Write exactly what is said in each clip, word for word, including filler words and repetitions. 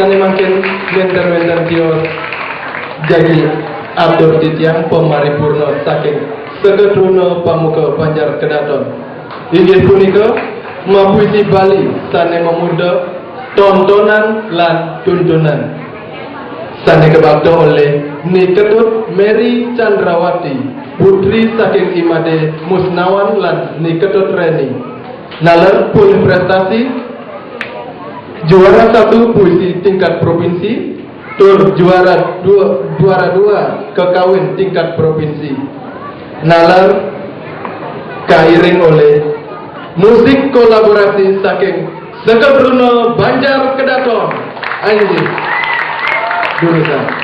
Sané mangkin wénten-wénten tios jagi atur titiang pamaripurna saking Seketruna Pamuka Banjar Kedaton. Inggih punika mapuisi Bali sané mamurda Tontonan lan Tuntunan. Sané kabakta olih Ni Ketut Mary Chandrawati, putri saking I Madé Musnawan lan Ni Ketut Reni. Naler polih prestasi, juara satu puisi tingkat provinsi, tur juara dua, juara dua kekawin tingkat provinsi. Naler kairing olih musik kolaborasi saking Seketruna Banjar Kedaton. Inggih. Durusang.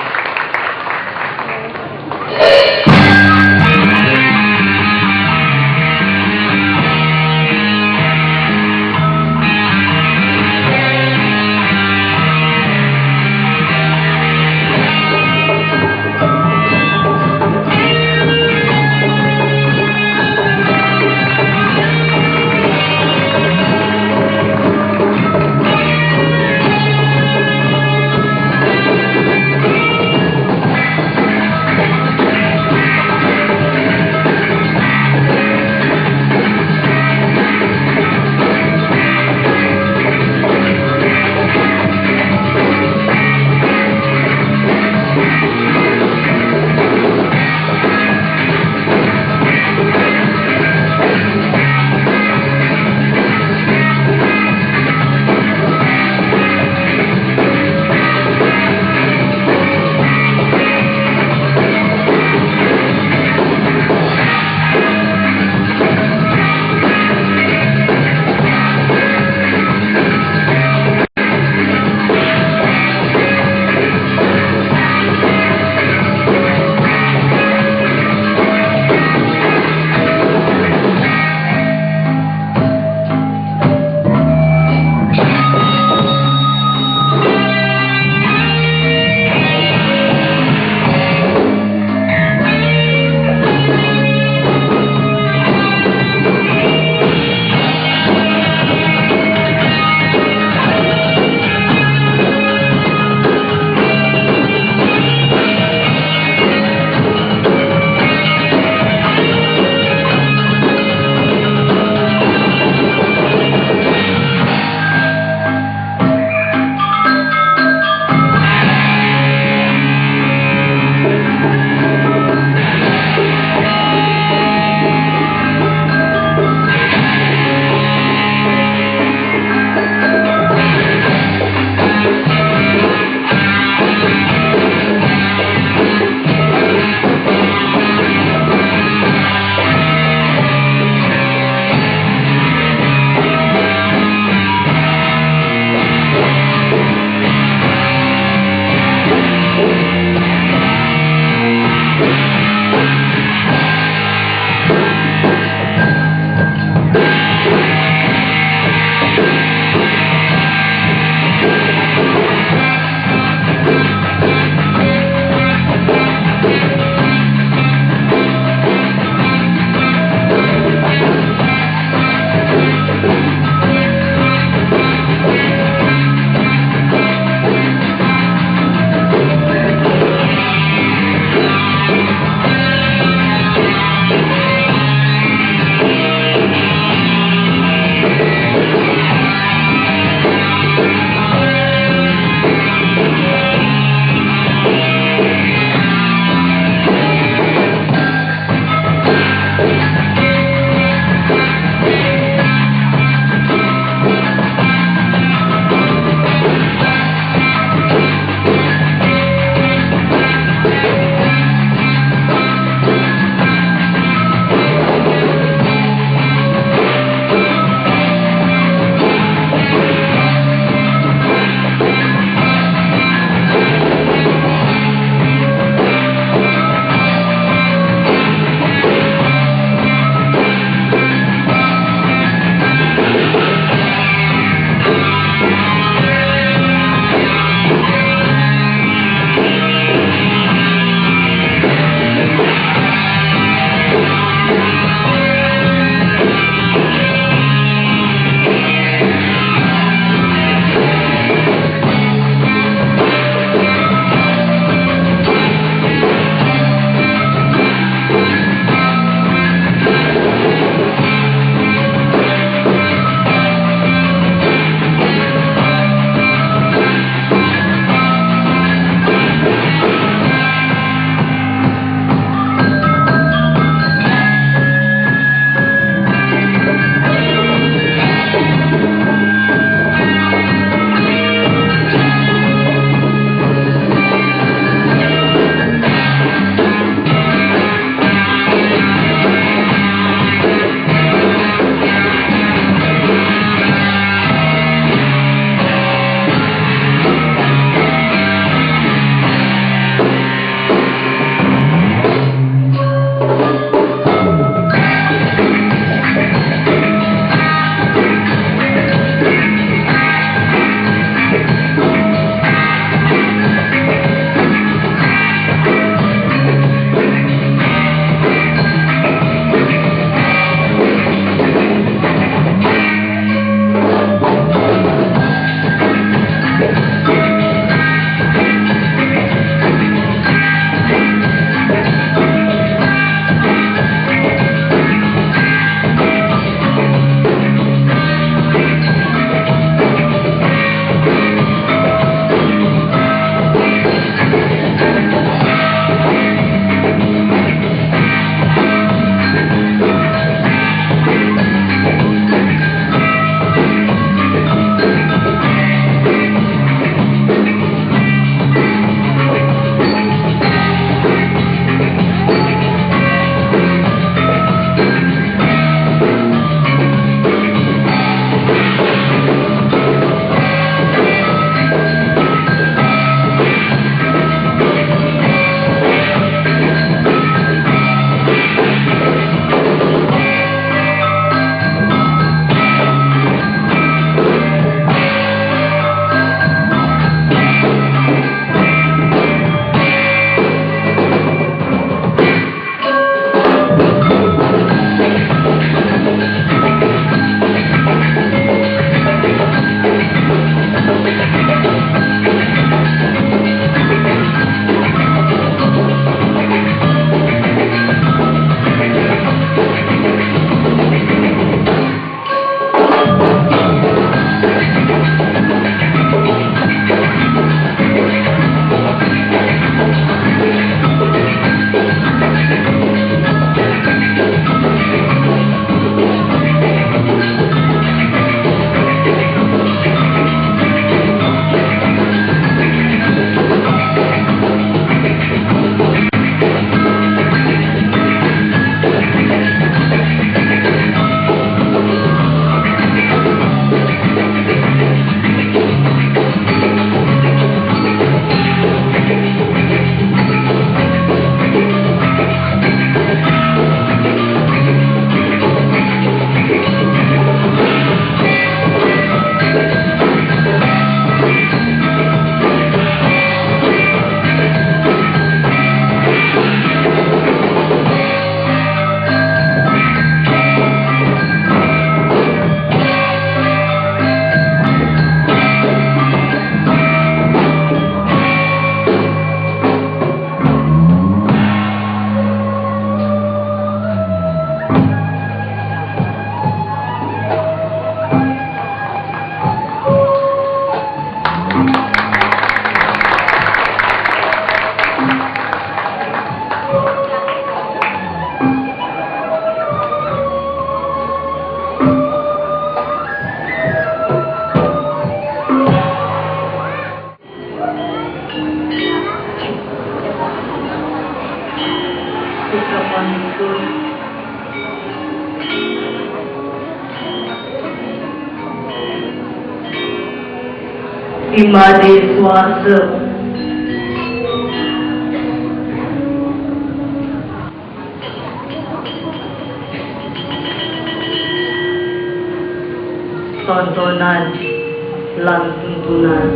Imade suarsa. Tontonan lan tuntunan.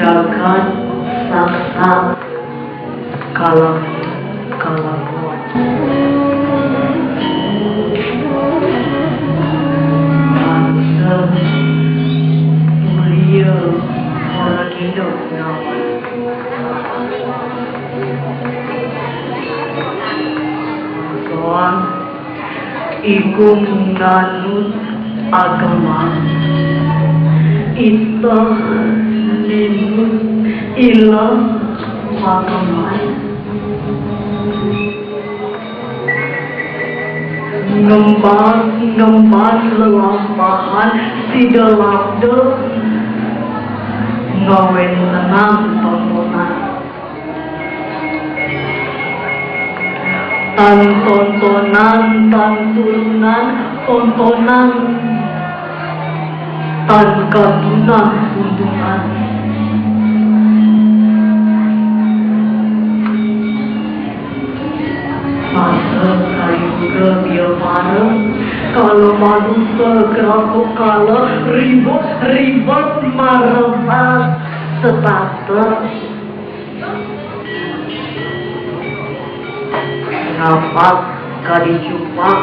Jagat saksa kalam kalabuan. Bangsa mulia ora kena pengawan. Soal iku nganut agama. Ita ninut ila agama. Ngemban-ngemban lelampahan sida labda ngawen tenang tontonan. Tan tontonan, tan turunan, tontonan, tan katunah tuntunan. Masa kayuga biapara, kala manusa kerapuk kala, ribut-ribut marebat setata. Napas kadi cupak,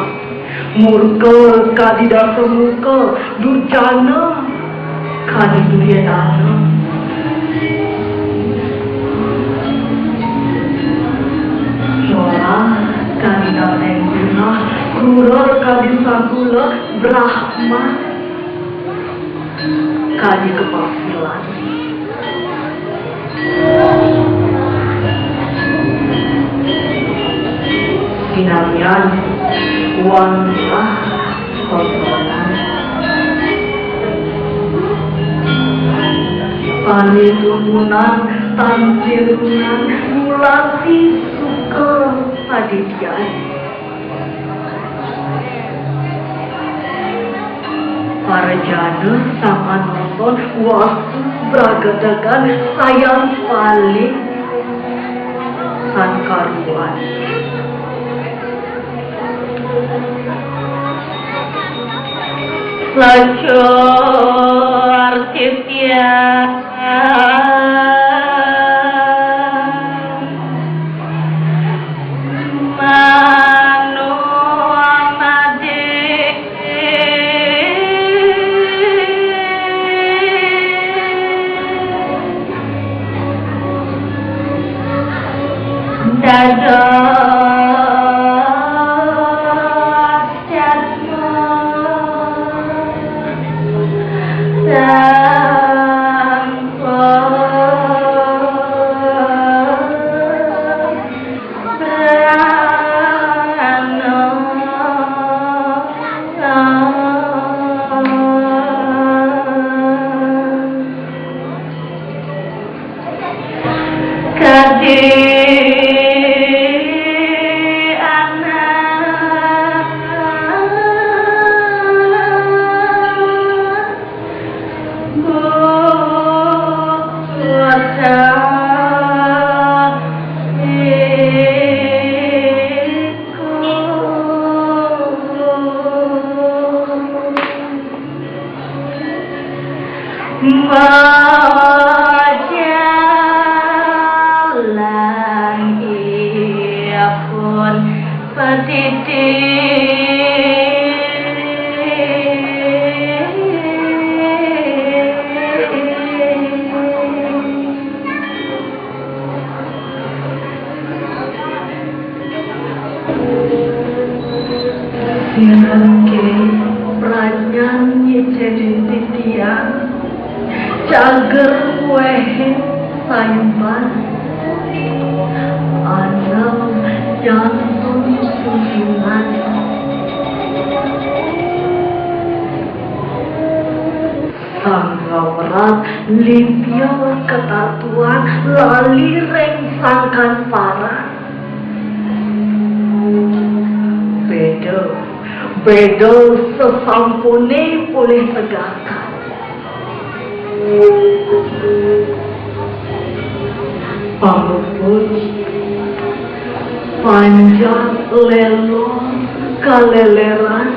murka kadi dasa muka, durjana kadi durjana. Corah kadi dateng punah, krura kadi sakula, Brahma kadi kapasilan. Pinamian wantah tontonan. Panitutunan tan tirunan ngulati suka padidian. Para jana sampun nonton wastu bragatakan sayan paling tan karuan. Lacur titian. Manumadi dados jadma. Sira ké pradnyan ngicénin titiang, cager wéhé sayuban, andel jantung sungkiman. Sangga merat lipia katatuan lali ring sangkan paran. Béda, béda sesampuné polih tegakan. Pamuput, panjak lélong kaléléran,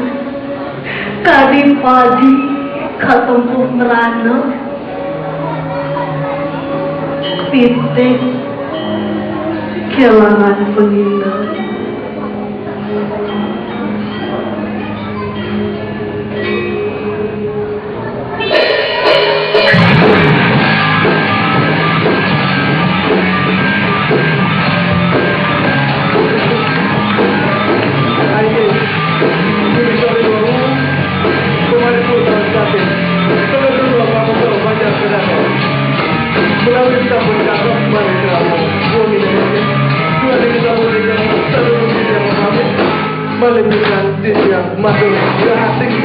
kadi padi katempuh mrana, pitik kélangan pangina. Malih pisan titiang matur, rahating